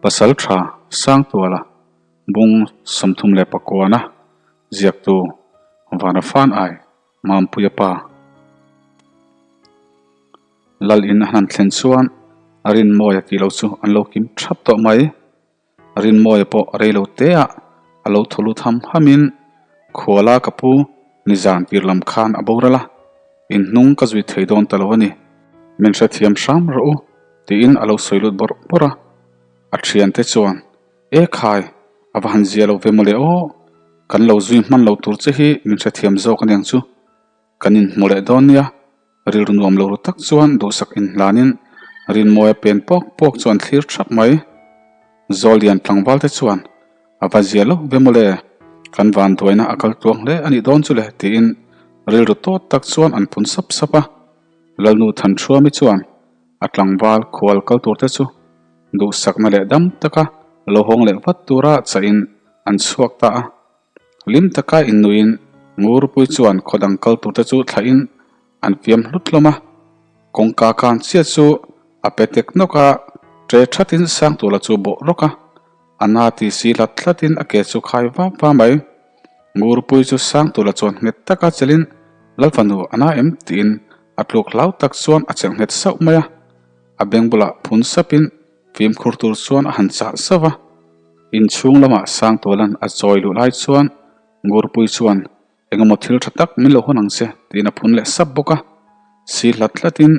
Pasaltha Sangtuala bung 39-a ziaktu Vana Fan Ai Mampuia pa. Lal in a han thlen chuan a rinmawia tih lo chu an lo kim thap tawh mai. Rinmawia pawh rei lo te ah a lo thaw lut ham ham in Khuala ka pu nizan tir lam khan a boral a, in hnung ka zui thei dawn ta lo a ni, min hrethiam hram rawh u tiin a lo sawi lut bawrh bawrh a. A thiante chuan E khai, a va han zia lo ve mawle aw, kan lo zui hman lo tur che hi min hrethiam zawk aniang chu. Kan inhmu leh dawn nia, rilru nuam lo ru tak chuan duhsak inhlanin Rinmawia pen pawk pawk chu an thlir thap mai. Zawllian tlangval te chuan, A va zia lo ve mawle, kan vanduaina a kal tluang hle a nih dawn chu le tiin rilru tawt tak chuan an phun sap sap a. Lalnu Thanṭhuami chuan a tlangval khual kal tur te chu duhsakna leh dam taka lo hawng leh vat tura chahin an chhuak ta a. Hlim taka innuiin Ngurpui chuan khaw dang kal turte chu thlahin an fiam hlut hlawm a. Kawngka kan chiah chu a pe tek nawk a, ṭe ṭhatin Sangtuala chu bawh rawk a. A na ti si hlat hlatin a ke chu khai vap va mai. Ngurpui chu Sangtuala chuan nghet taka chelin Lalfanu a na em tiin a tluk hlau tak chuan a chelh nghet sauh mai a. A beng bulah phun sapin Fimkhur tur chuan a han chah sauh a, inchhung lamah Sangtualan a chawi luh lai chuan Ngurpui chuan engemaw thil tha tak min lo hawn ang che tiin a phun leh sap bawk a. Si hlat hlatin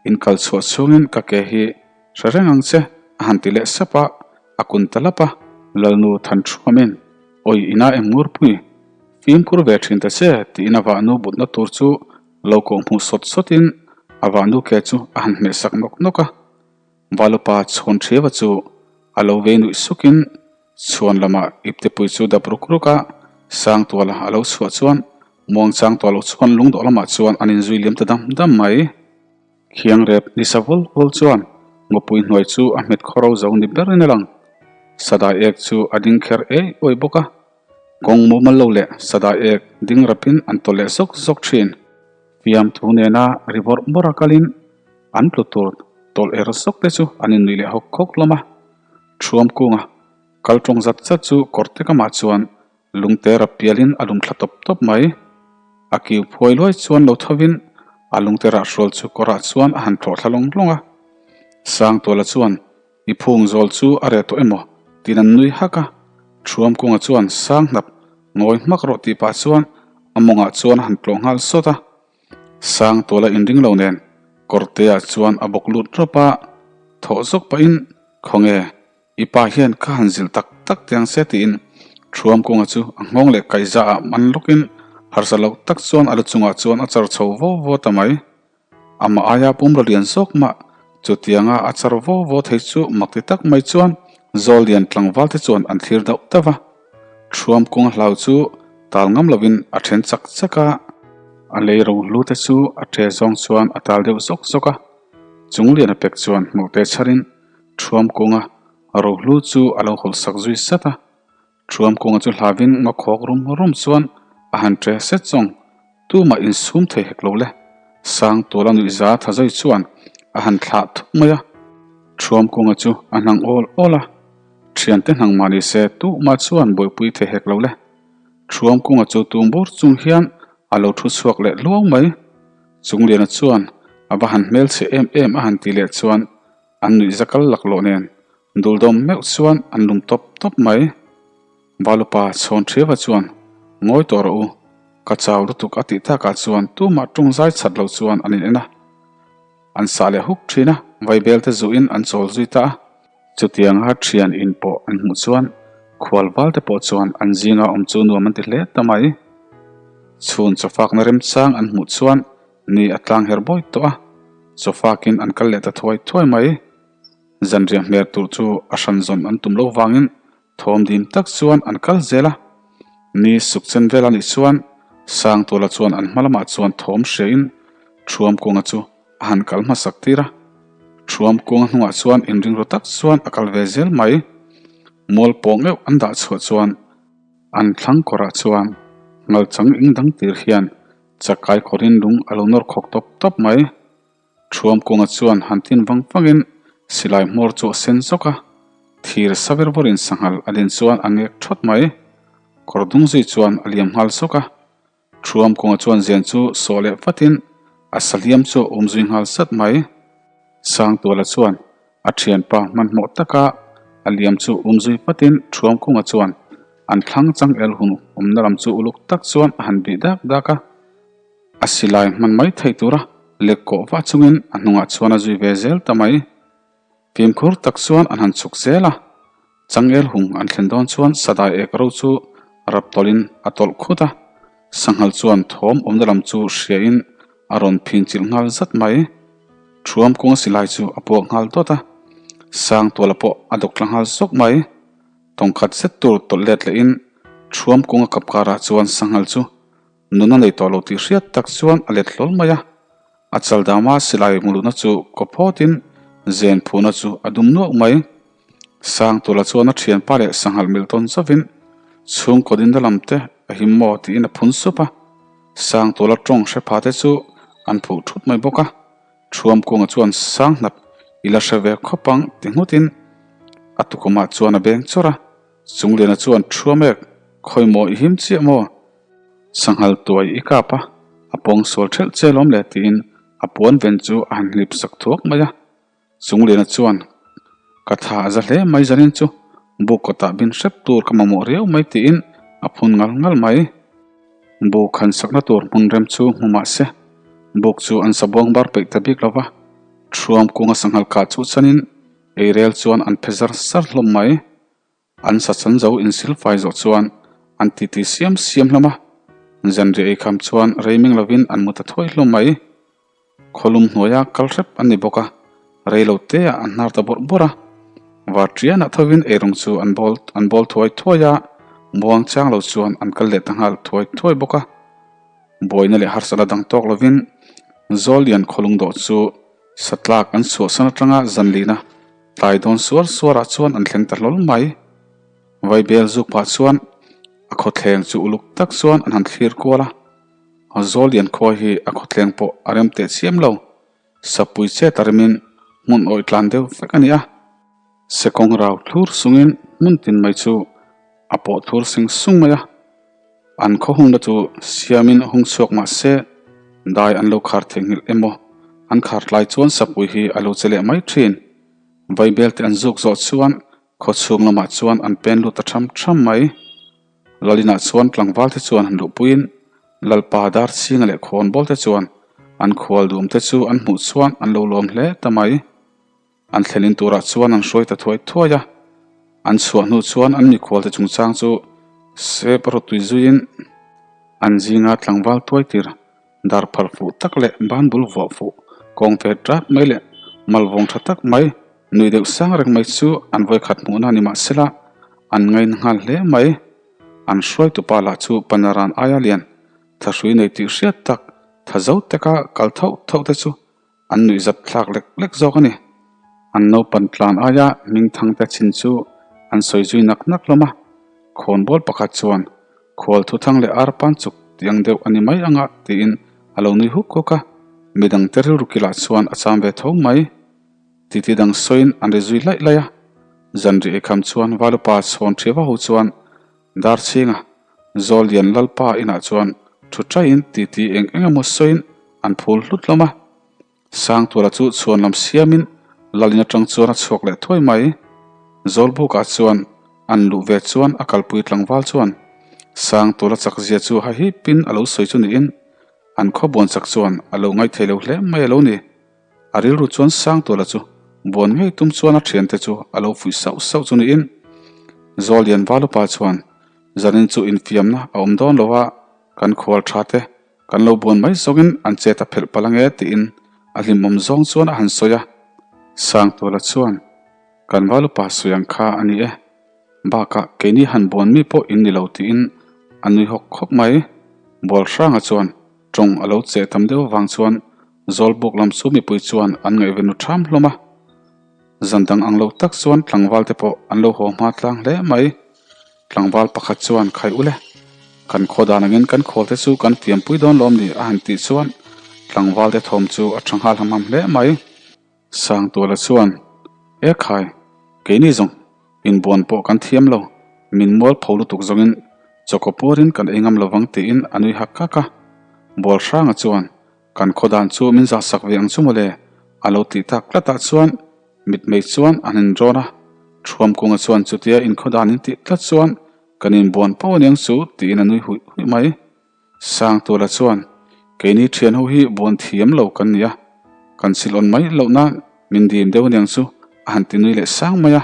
in kal chhuah chhungin ka ke hi hre reng ang che a han ti leh sap a, a kun ta lap a. Lalnu Thanṭhuamin, Awi ina em Ngurpui, fimkhur ve ṭhin ta che tiin a vahnu butna tur chu lo kawh hmuh sawt sawtin a vahnu ke chu a han hmeh sak nawk nawk a. Valupa chhawn ṭhiava chu a lo vei nuih sukin chhuan lamah iptepui chu dap ruk ruk a, Sangtuala a lo chhuah chuan muangchang tawh lo chuan lungdawh lamah chuan an inzui liam ta dam dam mai. Khiang rep nisa vul vul chuan ngawpui hnuai chu a hmet khaw ro zo ni berin a lang. Sadai ek chu a ding kher ei uai bawk a, kawng mumal lo leh sadai ek ding rapin an tawlh leh zawk zawk ṭhin. Fiamthu nena ri bawrh bawrh a kalin an tlu tur tawlh er zawk te chu an innuih leh hawk hawk hlawm a. Thuam kunga kal tawng zat zat chu kawrte kamah chuan lungte rap pialin a lum thla tawp tawp mai. A kiu phuai luai chuan lo thovin a lungte rah hrual chu kawrah chuan a han thlawh thla lawng lawng a. Sangtuala chuan I phung zawl chu a reh tawh emaw? tiin an nui hak a. Thuam kunga chuan sang hnap ngawi hmak rawh tih pah chuan a mawngah chuan a han tlawh nghal sawt a. Sang tuala inring lo nen kawrteah chuan a bawk lut rawp a, thawh zawk pahin, Khawnge, i pa hian ka han zilh tak tak teh ang se tiin Thuam kunga chu a nghawng leh kaihzaah man lawkin harsa loh tak chuan a lu chungah chuan a char chho vo vo ta mai. Amah aia pumraw lian zawk mah chutianga a char vo vo thei chu mak ti tak mai chuan Zawllian tlangval te chuan an thlir dauh dauh a. Thuam kung hlau chu tal ngam lovin a then chak chak a. A lei ro hlu te chu a ṭe zawng chuan a tal deuh zawk zawk a. Chunglian a pek chuan hmuh te chharin Thuam kunga ro hlu chu a lo hawlh sak zui sat a. Thuam kunga chu hlavin ngaw khawk rum rum chuan a han ṭe set zawng. Tumah insum thei hek lo le. Sang tuala nuihza tha zai chuan a han thlah thuk mai a. Thuam kunga chu a hnang awl awl a. Thiante hnang mah ni se tumah chuan buaipui thei hek lo le. Thuam kunga chu tum bur chung hian a lo thu chhuak leh luau mai. Chungliana chuan a va han hmelchhe em em a han ti leh chuan an nuihza kal laklawh nen Duldawm meuh chuan an lum tawp tawp mai. Valupa chhawn ṭhiava chuan, Ngawi tawh rawh u, ka chau lutuk a tih takah chuan tumah ṭawng zai chat lo chuan an in en a. An sah leh huk ṭhin a, vaibel te zuhin an chawl zui ta a. Chutianga ṭhian in pawh an hmuh chuan khual val te pawh chuan an zinga awm chu nuam an ti hle ta mai. Chhun chawfakna remchang an hmuh chuan ni a tlang her bawi tawh a, chawfakin an kal leh ta thuai thuai mai. Zanriah hmer tur chu a hran zawn an tum lo vangin thawm dim tak chuan an kal zel a. Ni suk chen vel a nih chuan Sangtuala chuan an hma lamah chuan thawm hriain Thuam kunga chu a han kal hmasak tir a. Thuam kunga hnungah chuan inring ru tak chuan a kal ve zel mai. Mual pawng euh an dah chhuah chuan an thlang kawrah chuan ngalchang ing dang tir hian chakai kawrin lung a lo nawr khawk tawp tawp mai. Thuam kunga chuan han tin vang vangin silai hmawr chu a sen zawk a. Thir saver vawrin sanghal a din chuan a ngek thawt mai. Kawr dung zui chuan a liam nghal sawk a. Thuam kawnga chuan zen chu sawh leh vatin a sahliam chu a um zui nghal zat mai. Sangtuala chuan a thianpa hmanhmawh taka a liam chu um zui vatin Thuam kawnga chuan an thlang chang el hun awmna lam chu uluk tak chuan a han bih dak dak a. A silai hman mai theih tura lek kawh vah chungin a hnungah chuan a zui ve zel ta mai. Fimkhur tak chuan an han chhuk zel a, changel hung an thlen dawn chuan sadai ek ro chu rap tawlhin a tawlh khut a, sanghal chuan thawm awmna lam chu hriain a rawn phin chilh nghal zat mai. Thuam kawng silai chu a puak nghal dawt a, Sangtuala pawh a dawk tla nghal zawk mai. Tawngkhat zet tur tawlh let lehin Thuam kawnga kap karah chuan sanghal chu Nun a nei tawh lo tih hriat tak chuan a let hlawl mai a, a chal dama silai hmuluhna chu kaw phawtin zen phuhna chu a dum nuauh mai. Sangtula chuan a thianpa leh sanghal mil tawn zauhin chhungkaw dinna lam te a him maw tiin a phun sup a, Sangtula tawng hre pha te chu an phuh thut mai bawk a, Thuamkunga chuan Sanghnap i la hre ve khawp ang ti nghutin a tukumah chuan a beng chawrh a, Chungliana chuan Thuamek khawi maw i him chiah maw? Sanghal tuai i kap a, a pawng sual ṭhelh che lawm le tiin a puan ven chu a han hlip sak thuak mai a. Chungliana chuan, Ka tha a za hle mai zanin chu, buk kawtah bin hrep tur ka mamawh riau mai tiin a phun ngal ngal mai. Buk han sakna tur hmun rem chu hmu mah se, buk chu an sa buang bar peih ta bik lo va, Thuam kunga sanghal kah chu chanin eirel chuan an phe zar zar hlawm mai. An sa chan zo insilfai zawh chuan an titi siam siam hlawm a, zanriah ei kham chuan rei meng lovin an mu ta thuai hlawm mai. Khawlum hnuaia kal hrep an ni bawk a, rei lo teah an hnar ta bawrh bawrh a. Varṭianah thovin eirawng chu an bawl an bawl thuai thuai a, muang chang lo chuan an kal leh ta nghal thuai thuai bawk a. Buaina leh harsatna dang tawk lovin Zawllian khawlung dawh chu satlak an chhuahsan atanga zanlihna Tlai dawn suar suarah chuan an thleng ta hlawl mai. Vaibel zuk pah chuan a khawthleng chu uluk tak chuan an han thlir kual a. Zawlian khua hi a khawthleng pawh a rem teh chiam lo. Sapui chet a remin hmun awih tlan deuh vek a ni a. Sekawng rau thlur sungin hmun tin mai chu a pawh thlur sing sung mai a. An khaw hungna chu siamin hung chhuak mah se, dai an lo khar theihnghilh emaw, an khar tlai chuan sapui hi a lo che leh mai thin. Vaibel te an zuk zawh chuan khaw chhung lamah chuan an pen lut ta tham tham mai. Lalinah chuan tlangval te chuan han luhpuiin Lalpa Darchhinga leh Khawnbawl te chuan an khual dum te chu an hmuh chuan an lo lawm hle ta mai. An thlenin turah chuan an hruai ta thuai thuai a, an chhuah hnu chuan an mikhualte chungchang chu sep rawtui zuiin an zinga tlangval tuai tir dar phal fuh tak leh ban bul vuah fuh kawng ve ṭat mai leh malvawng ṭha tak mai nui deuh sang reng mai chu an vawikhat hmuhna ni mahsela an ngaina nghal hle mai. An hruaitupa lah chu Panaran aia lian thahrui nei tih hriat tak tha zo taka kal thauh thauh te chu An nuihzat thlak lek lek zawk a ni. An naupan tlan aia hmingthangte chin chu an sawi zui nak nak hlawm a. Khawnbawl pakhat chuan, Khual thuthang leh arpan chuk tih ang deuh a ni mai anga tiin a lo nui huk huk a. Midangte rilru kilah chuan a cham ve tho mai. Titi dang sawiin an ri zui laih laih a. Zanri eikham chuan Valupa chhawn ṭhiava ho chuan Darchhinga Zawllian Lalpa inah chuan thu ṭaiin titi eng eng emaw sawiin an phul hlut hlawm a. Sangtuala chu chhuan lam siamin Lalin aṭang chuan a chhuak leh thuai mai. Zawlbukah chuan an luh ve chuan a kalpui tlangval chuan Sangtuala chakzia chu hahipin a lo sawi chu niin an khawbuan chak chuan a lo ngaithei lo hle mai a lo ni. A rilru chuan Sangtuala chu buan ngei tum chuan a thiante chu a lo fuih sauh sauh chu niin Zawllian Valupa chuan zanin chu infiamna a awm dawn lo a, kan khual tha te kan lo buan mai zawngin an chet a phelh palh ange tiin a hlimawm zawng chuan a han sawi a. Sangtuala chuan kan Valupa sawi ang kha a ni e, bakah keini han buan mi pawh in ni lo tiin a nui hawk hawk mai. Bualhranga chuan Tawng a lo cheh tam deuh avang chuan Zawlbuk lam chu mipui chuan an ngaihven u ṭham hlawm a. Zan dang ang lo tak chuan tlangval te pawh an lo haw hma tlang hle mai. Tlangval pakhat chuan Khai ule, kan khaw dan angin kan khawl te chu kan fiampui dawn lawm ni a han tih chuan tlangval te thawm chu a ṭha nghal ham ham hle mai. Sangtuala chuan, E khai, keini zawng. Inbuan pawh kan thiam lo, min mual pho lutuk zawngin chawkaw puarin kan ei ngam lovang tiin a nui hak hak a. Bualhranga chuan, Kan khaw dan chu min zahsak ve ang chu mawle, a lo tih tak tlatah chuan mitmei chuan an inrawn a. Thuamkunga chuan chutia inkhaw dan in tih tlat chuan kan inbuan pawh aniang chu tiin a nui huih huih mai. Sangtuala chuan, Keini thian ho hi buan thiam lo kan ni a, kan silh awn mai loh nan min dim deuh aniang chu a han ti nui leh sang mai a.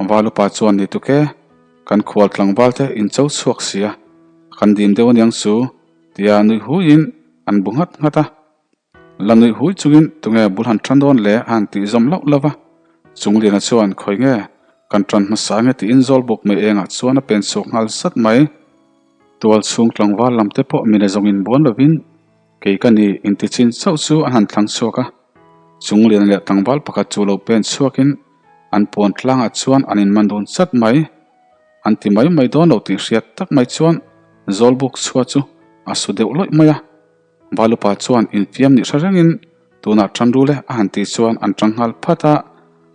Valupa chuan ni tuk e, kan khual tlangval te in cho chhuak si a, kan dim deuh aniang chu tia nui huiin an bu nghat nghat a. La nuih hui chungin tunge bul han tan dawn le a han tih zawm lauh lauh va. Chungliana chuan khawi nge kan tan hmasa nge tiin Zawlbuk mei engah chuan a pen chhuak nghal zat mai. Tual chhung tlangval lam te pawh mine zawngin buan lovin kei ka ni inti chin chauh chu an han thlang chhuak a. Chungliana leh tlangval pakhat chu lo pen chhuakin an puan tlangah chuan an inman dun chat mai. An ti mai mai dawn lo tih hriat tak mai chuan Zawlbuk chhua chu a su deuh lawih mai a. Valupa chuan infiam nih hre rengin tunah tan rul e a han tih chuan an tang nghal phat a,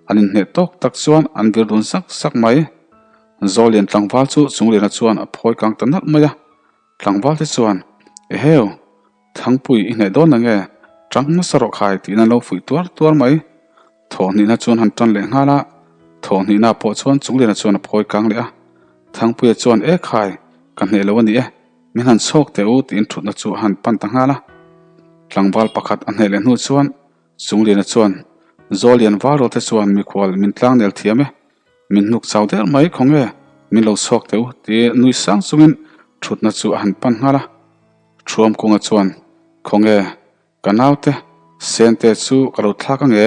an inhneh tawk tak chuan an vir dun sak sak mai. Zawlian tlangval chu Chungliana chuan a phawi kang ta nalh mai a, tlangval te chuan, Eheu, Thangpui i hneh dawn nange, tang nasa rawh khai tiin an lo fuih tuar tuar mai. Thawhhnihna chuan han tan leh nghal a, thawhhnihna pawh chuan Chungliana chuan a phawi kang leh a, Thangpuia chuan, E khai, ka hneh lo a ni e. Min han chhawk teh u tiin thutna chu a han pan ta nghal a. Tlangval pakhat a hneh leh hnu chuan Chungliana chuan, Zawlian Valraw te chuan mikhual min tlangnel thiam e, min hnuk chau der mai khaw nge min lo chhawk teh u ti nui sang chungin thutna chu a han pan nghal a. Thuamkunga chuan, Khaw nge ka naute Sente chu ka lo thlak ange,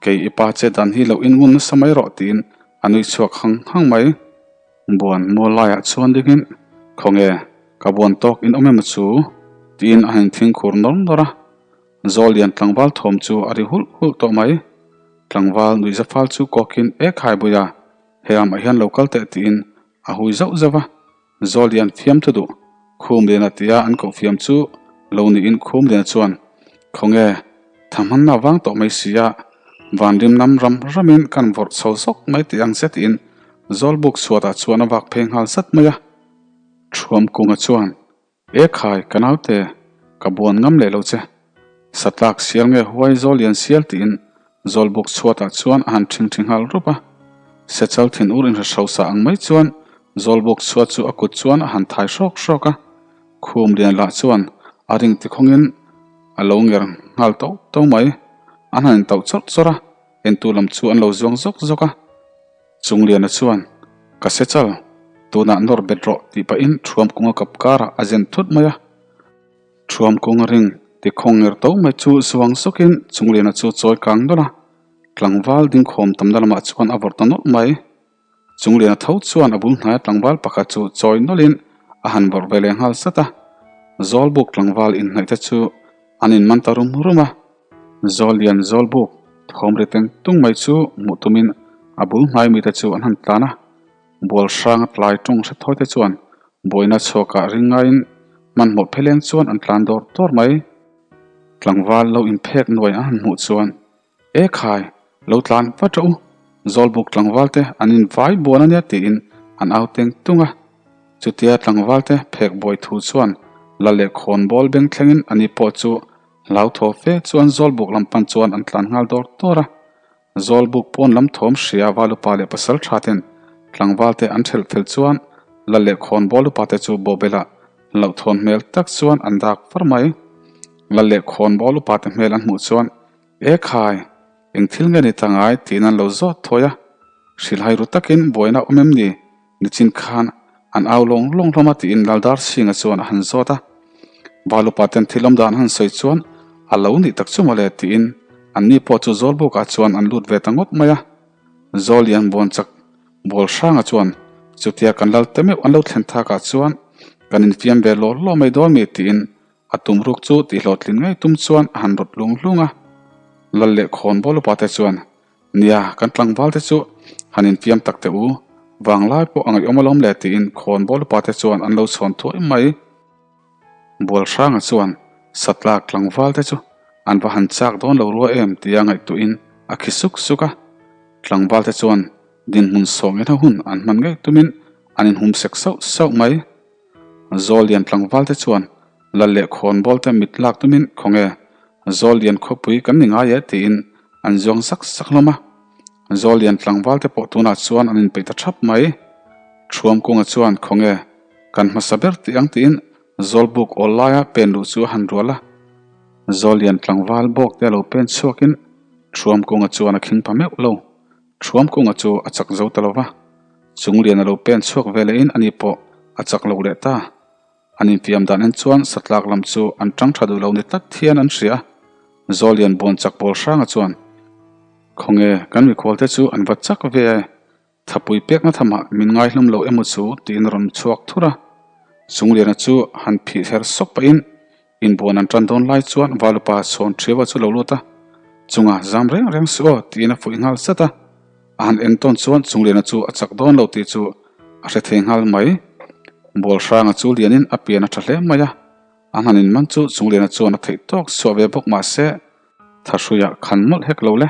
kei i pa che dan hi lo inngun nasa mai rawh tiin a nui chhuak hang hang mai. Buan mual laiah chuan dingin, Khawnge, ka buan tawk in awm emaw chu? tiin a han inthing khur nawr nawr a. Zawlian tlangval thawm chu a ri hulh hulh tawh mai. Tlangval nuihza fal chu kawkin, E khai Buia, he amah hian lo kal teh tiin a hui zauh zauh a. Zawlian fiam thu duh, Khumliana tia an koh fiam chu lo niin Khumliana chuan, Khawnge, tha hmanna vang tawh mai si a, vanrim lam ram ramin kan vawrh chho zawk mai tih ang che tiin Zawlbuk chhuatah chuan a vak phei nghal zat mai a. Thuamkunga chuan, E khai, ka naute, ka buan ngam leh lo che. Satlak sial nge huai Zawlian sial tiin Zawlbuk chhuatah chuan a han ṭhingṭhi nghal rup a. Sechal thin ur inhre hrosa ang mai chuan Zawlbuk chhuat chu a kut chuan a han thai hrawk hrawk a. Khum lian lah chuan a ring tikhawngin a lo nger nghal tauh tauh mai. An han intauh chawrh chawrh a, entu lam chu an lo zuang zawk zawk a. Chungliana chuan, Ka sechal, tunah nawr bet rawh tih pahin Thuamkunga kap karah a zen thut mai a. Thuamkunga ring ti khawng nger to mai chu zuang zawkin Chungliana chu chawi kang nawlh a, tlangval dingkhawm tamna lamah chuan a vawrh ta nawlh mai. Chungliana tho chuan a bul hnaia tlangval pakhat chu chawi nawlhin a han vawrh ve leh nghal zat a. Zawlbuk tlangval inhnaih te chu an inman ta rum rum a. Zawllian Zawlbuk thawm ri teng tung mai chu hmuh tumin a bul hnai mite chu an han tlan a. Bual hranga tlai tawng hre thawi te chuan buaina chhuakah ring ngaiin hmanhmawh pheleng chuan an tlan dawr dawr mai. Tlangval lo inphek nuai an han hmuh chuan, E khai, lo tlan vat rawh u, Zawlbuk tlangval te an invai buan ania tiin an au teng tung a. Chutia tlangval te phek buai thu chuan la leh khawn bawl beng thlengin ani pawh chu hlauthawh fe chuan Zawlbuk lam pan chuan an tlan nghal dawr dawr a. Zawlbuk pawn lam thawm hria val upa leh pasal tha ten tlangval te an thelh fel chuan la leh khawn bawl upa te chu bawhbelah hlauhthawn hmel tak chuan an dak far mai. La leh khawn bawl upa te hmel an hmuh chuan, E khai, eng thil nge ni ta ngai tiin an lo zawt thawi a. Hrilhai ru takin buaina awm em ni? Nichin khan an au lawng lawng hlawm a tiin Laldar Singh-a chuan a han zawt a. Val upa ten thil awm dan an han sawi chuan a lo nih tak chu mawle tiin anni pawh chu Zawlbukah chuan an lut ve ta ngawt mai a. Zawlian Buanchak Bual Hranga chuan chutia kan lal te meuh an lo thlen thakah chuan kan infiam ve law law mai dawn mi tiin A tum ruk chu tihhlawhtlin ngei tum chuan a han rawt lung lung a. Lal leh khawnbawl upa te chuan, Nia, kan tlangval te chu han infiam tak teh u, vanglai pawh a ngaihawm alawm le tiin khawnbawl upa te chuan an lo chhawn thuai mai. Bualhranga chuan Satlak tlangval te chu an va han chak dawn lo rua em tia ngaihtuahin a khi suk suk a. Tlangval te chuan. Dinhmun sawngena hun an hman ngei tumin an inhum sek sauh sauh mai. Zawllian tlangvalte chuan lal leh khawnbawlte mit lak tumin khawnge Zawllian khawpui kan ni ngai e tiin an zuang zak zak hlawm a. Zawllian tlangvalte pawh tunah chuan an inpeih ta thap mai. Thuamkunga chuan khawnge kan hmasa ber tih ang tiin Zawlbuk awl laia pen luh chu a han rual a. Zawllian tlangval bawkte a lo pen chhuakin Thuamkunga chuan a khing pa meuh lo. Thuamkunga chu a chak zo ta lo va, Chunglian a lo pen chhuak ve lehin ani pawh a chak lo leh ta. An infiam dan en chuan satlak lam chu an tang tha duh lo ni tlat hian an hria. Zawlian buan chak pawl hranga chuan, Khawnge kan mikhualte chu an va chak ve e, thapui pekna thamah min ngaihlum lo emaw chu tiin a rawn chhuak thur a. Chungliana chu han phih her sawk pahin Inbuan an tan dawn lai chuan Valupa chhawn Thiaua chu lo lut a, Chunga zam reng reng suh aw tiin a fuih nghal zat a. A han en tawn chuan Chungliana chu a chak dawn lo tih chu a hre thei nghal mai. Bualhranga chu lianin a pian a tha hle mai a, a hnan in man chu Chungliana chuan a theih tawk chhuah ve bawk mah se Thahruiah khan mawlh hek lo le.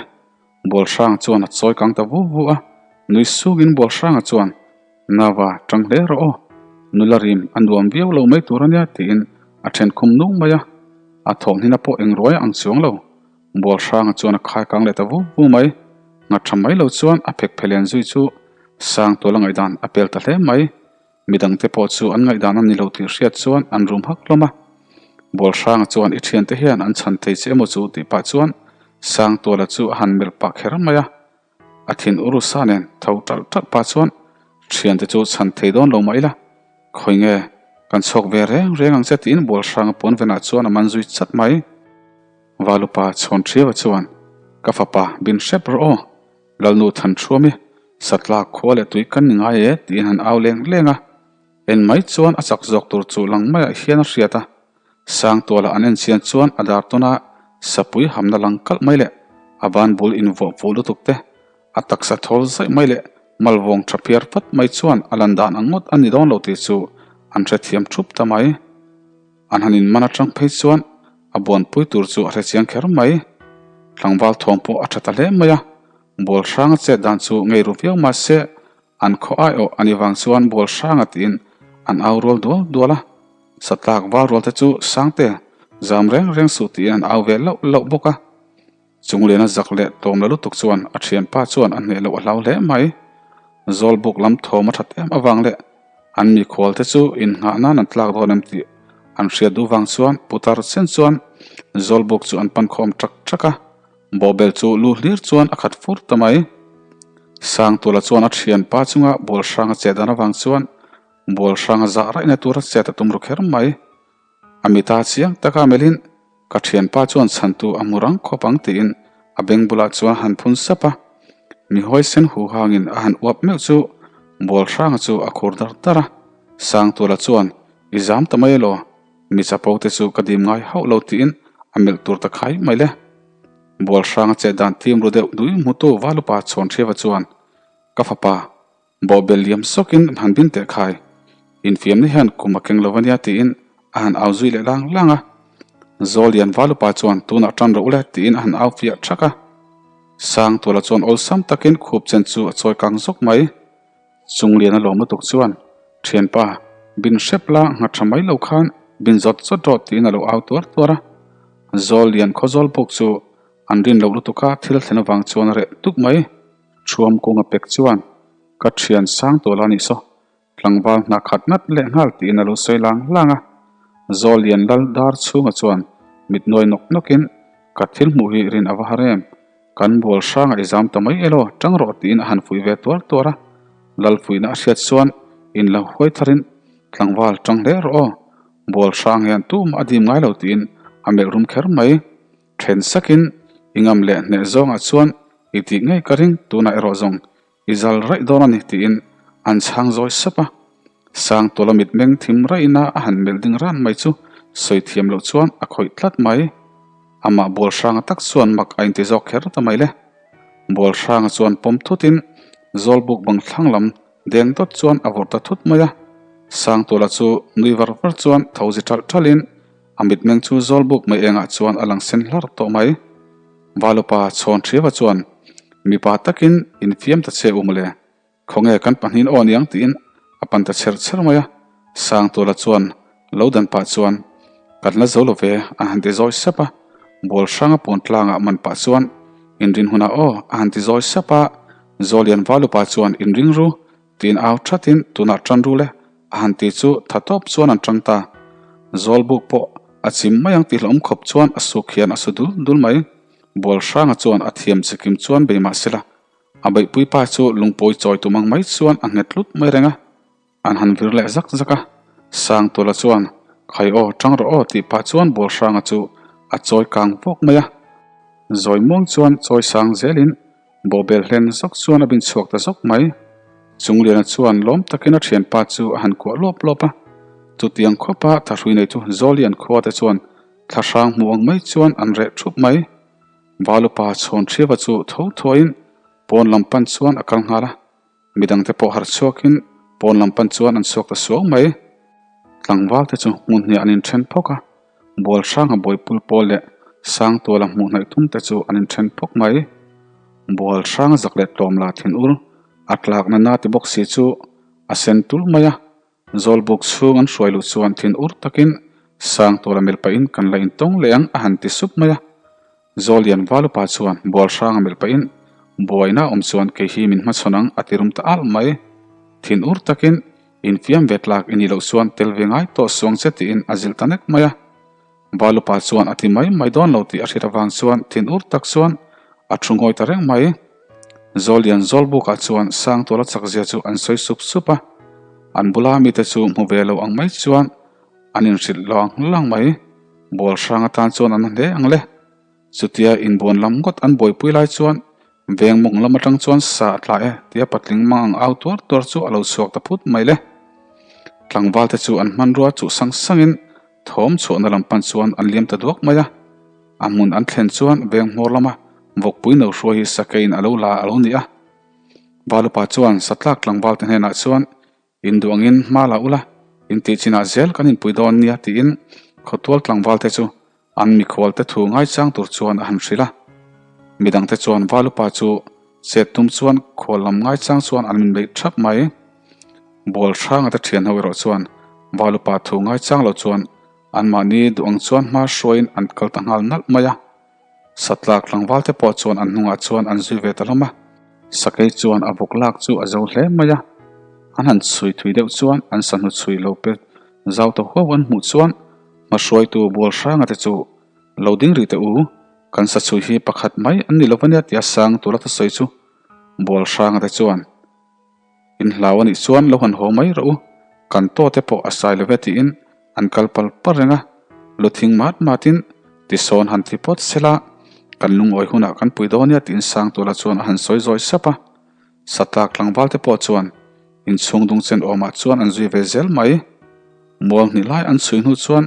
Bualhranga chuan a chawi kang ta vu vu a, nui sungin Bualhranga chuan Nava, tang hle rawh aw, nula rim a nuam viau lo mai tur ania tiin a then khum nung mai a, a thawmhnina pawh eng ruai ang chuang lo. Bualhranga chuan a khai kang leh ta vu vu mai, nghat tha mai lo chuan a phek phelen zui chu Sangtuala ngaihdan a pel ta hle mai. Midangte pawh chu an ngaihdan a ni lo tih hriat chuan an rum hak hlawm a. Bualhranga chuan i thiante hian an chhan thei che emaw chu tih pah chuan Sangtuala chu a han melh pah kher mai a. A thin urusa nen tho ṭalh ṭalh pah chuan thiante chu chhan thei dawn lo mah ila, khawi nge kan chhawk ve reng reng ang che tiin Bualhranga puan venah chuan a man zui chat mai. Valupa chhawn ṭhiau chuan, Ka fapa, bin hrep rawh aw, Lalnu Thanṭhuami, Satlak khua leh tui kan ni ngai e tiin han au leng leng a. En mai chuan a chak zawk tur chu lang maiah hian a hriat a. Sangtuala an en chian chuan a dar tawna sapui hamna lang kalh mai leh a ban bul invuah fuh lutuk te, a taksa thawl zaih mai leh malvawng tha phiar vat mai chuan a lan dan ang ngawt a ni dawn lo tih chu an hrethiam thup ta mai. An han inman atang phei chuan a buanpui tur chu a hrechiang kher mai. Tlangval thawm pawh a tha ta hle mai a, bual hranga chet dan chu ngei ru viau mahse An khaw aiawh a ni vang chuan bual hranga tiin an au rual dual dual a, satlak val rual te chu Sangte zam reng reng suh tiin an au ve lauh lauh bawk a. Chungliana zak leh tlawm la lutuk chuan a thianpa chuan a hneh loh a hlau hle mai. Zawlbuk lam thawm a that em avang leh an mikhual te chu innghah nan an tlak dawn em tih an hriat duh vang chuan putar chen chuan Zawlbuk chu an pan khawm ṭak ṭak a. Bawhbel chu lu hlir chuan a khat fur ta mai. Sangtuala chuan a thianpa chunga bual hrang a chet dan avang chuan bual hrang a zah raihna tura chet a tum ru kher mai. A mita chiang taka melhin ka thianpa chuan chhantu a hmu rang khawp ang tiin a beng bulah chuan a han phun sap a. Mi huaisen hu hangin a han uap meuh chu bual hranga chu a khur dar dar a. Sangtuala chuan i zam ta mai elaw? Mi chapo te chu ka dim ngai hauh lo tiin a melh tur ta khai mai le. Bual hranga chet dan tim ru deuh dui hmutu Valupa chhawn hriava chuan, Ka fapa, bawhbel liam sawkin han bin teh khai. Infiamna hian kum a keng lo ania tiin a han au zui leh lang lang a. Zawlian Valupa chuan tunah tan rawh u le tiin a han au fiah thak a. Sangtuala chuan awlsam takin khup chen chu a chawi kang zawk mai. Chunglian a lawm lutuk chuan, Thianpa, bin hrep la nghat tha mai lo khan bin zawt zawt rawh tiin a lo au tuar tuar a. Zawl lian khawzawl bawk chu an rin loh lutuk a thil thlen avang chuan a reh tuk mai. Thuam kung a pek chuan, Ka thian sang tual a nih saw, tlangval hna khat ngat leh nghal tiin a lo sawi lang lang a. Zawl lian lal dar chhunga chuan mit nuai nawk nawkin, Ka thil hmuh hi rin a va har em? Kan bual hrangah i zam ta mai elaw, tang rawh tiin a han fuih ve tuar tuar a. Lal fuihna a hriat chuan in lo huai tharin tlangval tang hle rawh aw, bual hrang hian tumah a dim ngai lo tiin a melh rum kher mai. Then sakin i ngam leh hneh zawngah chuan i tih ngei ka ring tunah erawh zawng I zal raih dawn a ni tiin an chhang zawi sap a. Sangtuala mitmeng thim raihna a han melh ding ran mai chu sawi thiam loh chuan a khawih tlat mai. Amah Bualhranga tak chuan mak a inti zawk kher ta mai le. Bualhranga chuan pawm thutin Zawlbuk bang thlang lam deng dawt chuan a vawrh ta thut mai a. Sangtuala chu nui var var chuan tho zi ṭalh ṭalhin a mitmeng chu Zawlbuk mai engah chuan a lang sen hlar tawh mai. Valupa chhawn ṭhiava chuan, Mipa takin infiam ta che u mawle. Khawnge kan pahnihin aw aniang tiin a pan ta chher chher mai a. Sangtuala chuan lo dan pah chuan kan la zo lo ve a han ti zawi sap a. Bual hranga pawn tlangah man pah chuan inrin hunah aw a han ti zawi sap a. Zawlian Valupa chuan inring ru tiin au thatin tunah tan ru le a han ti chu tha tawp chuan an tang ta. Zawlbuk pawh a chim mai ang tih hlauhawm khawp chuan a suk hian a su dul dul mai. Bual hranga chuan a thiam chikim chuan bei mah sela A beihpui pa chu lungpawi chawi tum ang mai chuan a nghet tlut mai reng a, an han vir leh zak zak a. Sangtuala chuan, Khai aw, tang rawh aw tih pah chuan Bualhranga chu a chawi kang vawk mai a. Zawi muang chuan chawi sang zelin bawhbel hlen zawk chuan a bin chhuak ta zawk mai. Chungliana chuan lawm takin a thianpa chu a han kuah lawp lawp a. Chutiang khawpa thahrui nei chu Zawlian khua te chuan thlahrang hmu ang mai chuan an reh thup mai. Valupa chhawn Thiava chu tho thuaiin pawn lam pan chuan a kal nghal a, midangte pawh harh chhuakin pawn lam pan chuan an chhuak ta suau mai. Tlangval te chu hmun hniah an inthen phawk a, Bual hranga Bawipul pawl leh Sangtuala hmuh hnaih tum te chu an inthen phawk mai. Bual hranga zak leh tlawm la thin ur a tlakna na ti bawk si chu a sen tul mai a, Zawlbuk chhung an hruai luh chuan thin ur takin Sangtuala melh pahin kan la intawng leh ang a han ti sup mai a. Zawlian Valupa chuan bual hranga melh pahin buaina awm chuan kei hi min hmachhawn ang a ti rum ta alh mai. Thin ur takin infiam ve tlak i nih loh chuan tel ve ngai tawh suang che tiin a zilh ta nek mai a. Valupa chuan a ti mai mai dawn lo tih a hriat avang chuan thinur tak chuan a thu ngawi ta reng mai. Zawlian Zawlbukah chuan Sangtuala chakzia chu an sawi sup sup a, an bula mite chu hmu ve lo ang mai chuan an inhrilh lang lang mai. Bual hrang atan chuan an hle ang le. Chutia inbuan lam ngawt an buaipui lai chuan veng mawng lam atang chuan sa a tla e tia patling mang ang au tuar tuar chu a lo chhuak ta phut mai le. Tlangval te chu an hmanrua chuh sang sangin Thawm chhuahna lam pan chuan an liam ta duak mai a, a hmun an thlen chuan veng hmawr lama vawkpui no hruai hi sakeiin a lo la a lo ni a. Valupa chuan Satlak tlangval te hnenah chuan in duh angin hma la ula, in tih chinah zel kan inpui dawn nia tiin khawtual tlangval te chu an mikhual te thu ngaichang tur chuan a han hrilh a. Midangte chuan Valupa chu chet tum chuan khual lam ngaichang chuan an min beih thap mai. Bual hranga te thian ho erawh chuan Valupa thu ngaichang lo chuan anmahni duh ang chuan hma hruaiin an kal ta nghal nalh mai a. Satlak tlangval te pawh chuan an hnungah chuan an zui ve ta hlawm a. Sakei chuan a vawk lak chu a zo hle mai a. An han chhui thui deuh chuan an sahnu chhui lo pe zau ta huau an hmuh chuan hma hruaitu Bual hranga te chu lo ding rih teh u, kan sa chhui hi pakhat mai an ni lo va nia tia sang tura thusawi chu Bual hranga te chuan In hlau a nih chuan lo han haw mai rawh u, kan taw te pawh a sai lo ve tiin an kal pal pal reng a, lu thing mat matin tisawn han ti phawt sela, kan lungawi hunah kan pui dawn nia tiin Sangtuala chuan a han sawi zawi sap a. Satlak tlangval te pawh chuan inchhung dung chen awmah chuan an zui ve zel mai. Mual hnih lai an chhui hnu chuan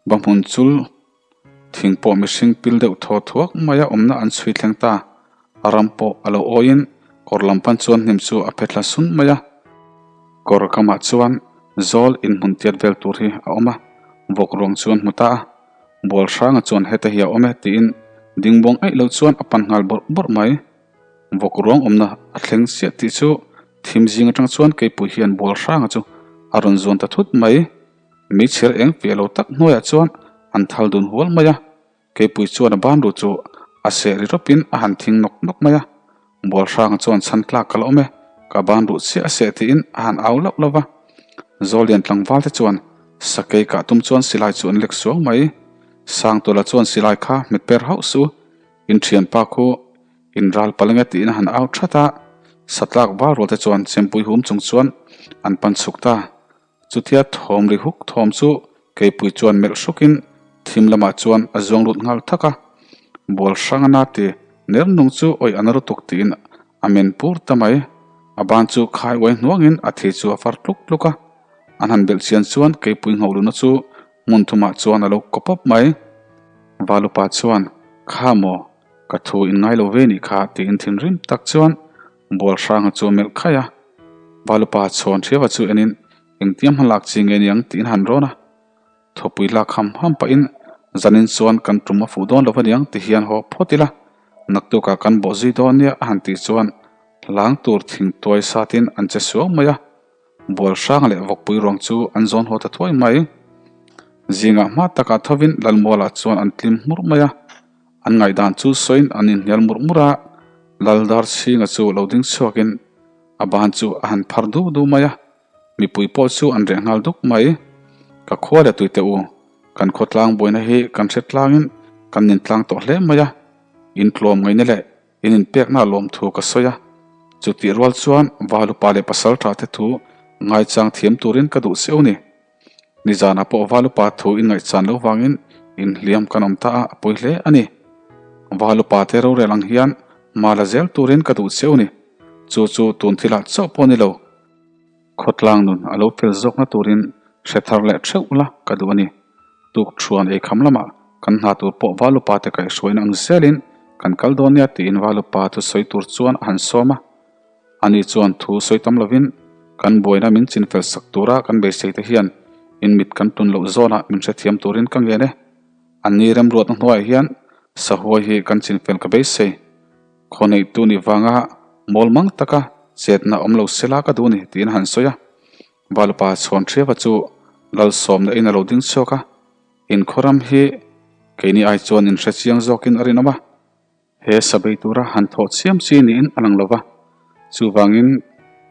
va hmun chul Thing pawh mihring pil deuh thaw thuak maia awmna an chhui thleng ta. A ram pawh a lo awiin kawr lam pan chuan hnim chu a phe thla sun mai a. Kawr kamah chuan zawl inhmun tiat vel tur hi a awm a, vawk ruang chu an hmu ta a. Bual hranga chuan heta hi a awm e tiin ding buang aih lo chuan a pan nghal bawrh bawrh mai. Vawk ruang awmna a thleng chiah tih chu thim zing atang chuan keipui hian bual hranga chu a rawn zuan ta thut mai. Meichher eng fiah lo tak hnuaiah chuan an thal dun hual mai a, keipui chuan a banru chu a seh ri rawpin a han thing nawk nawk mai a. Bualhranga chuan chhan tlak ka la awm e, ka banruh chiah a seh tiin a han au lauh lauh va. Zawlian tlangval te chuan sakei kah tum chuan silai chu an lek suau mai. Sangtuala chuan silai kha hmet per hauh suh, in thianpa khu in ral palh ange tiin a han au that a. Satlak val rual te chuan chempui hum chung chuan an pan chhuk ta. Chutia thawm ri huk thawm chu keipui chuan melh hrukin thim lamah chuan a zuang lut nghal thak a. Bual hrang a na ti ner nung chu awih a na lutuk tiin a men pur ta mai. A ban chu khai uai hnuangin a thi chu a far tluk tluk a. An han belh chian chuan keipui ngho luna chu hmun thumah chuan a lo kaw pawp mai. Valupa chuan, Kha maw, ka thu in ngai lo ve nih kha tiin thinrim tak chuan Bual hranga chu a melh khaih a, Valupa chhawn hriava chu enin engtiang hma lak chi nge niang tiin han rawn a. Thawpui lak ham ham pahin zanin chuan kan tum a fuh dawn lo aniang ti hian haw phawt ila, naktukah kan bawh zui dawn nia a han tih chuan. Hlang tur thing tuai satin an che suau mai a, bual hrang leh vawkpui ruang chu an zawn haw ta thuai mai. Zingah hma takah thovin Lalmualah chuan an tlim hmur mai a, an ngaihdan chu sawiin an inhnial murh murh a, Laldarchhinga chu lo ding chhuakin a ban chu a han phar du du mai a, mipui pawh chu an reh nghal duk mai. Ka khua leh tuite u, kan khawtlang buaina hi kan hre tlangin kan nintlang tawh hle mai a, intlawm ngaihna leh In inpekna lawmthu ka sawi a, chutih rual chuan Valupa leh Pasalṭha te thu ngaichang thiam turin ka duh seuh ni. Nizanah pawh Valupa thu in ngaihchan lo vangin inhliam kan awm ta a, a pawi hle a ni. Valupa te rorel ang hian hma la zel turin ka duh seuh ni. Chu chu tun thilah chauh pawh ni lo. Khawtlang nun a lo fel zawkna turin hre thar leh theuh ula ka duh a ni. Tuk thuan ei kham lamah kan hna tur pawh Valupa te kaihhruaina ang zelin kan kal dawn nia tiin Valupa thu sawi tur chuan a han sawm a. Ani chuan thu sawi tam lovin kan buaina min chinfel sak tura kan beisei te hian in mit kan tun loh zawnah min hrethiam turin ka ngen e. Anni remruatna hnuaiah hian sahuai hi kan chinfel ka beisei. Khawneitu nih vanga mawl mang taka chetna awm lo sela ka duh ni tiin a han sawi a. Valupa chhuan Thriava chu Lalsawmna in a lo ding chhuak a, Inkhawram hi keini ai chuan in hre chiang zawkin a rinawm a, he sabei tura han thawh chiam chi niin a lang lo va, chuvangin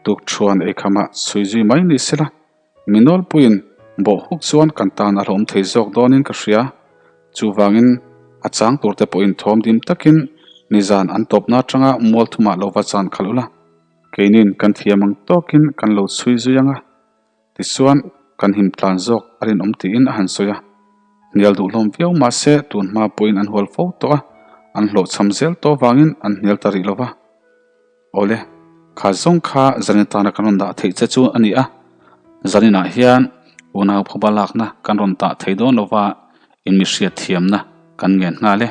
tukṭhuan eikhamah chhui zui mai ni sela Mi nawlpuiin bawh huk chuan kan tan a hlawm thei zawk dawnin ka hria. Chuvangin a chang turte pawhin thawm dim takin nizan an tawpna atanga mual thumah lo va chan khalh ula. Keinin kan thiam ang tawkin kan lo chhui zui ang a, tichuan kan him tlan zawk a rinawm tiin a han sawi a. Hnial duh hlawm viau mahse tun hma pawhin an hual fo tawh a, an hlawhchham zel tawh avangin an hnial ta rih lo va. Awle, kha zawng kha zanin atana kan rawn dah theih che chu a ni a, zaninah hian unau phuba lakna kan rawn tah thei dawn lova in mi hriat thiamna kan ngen nghal e.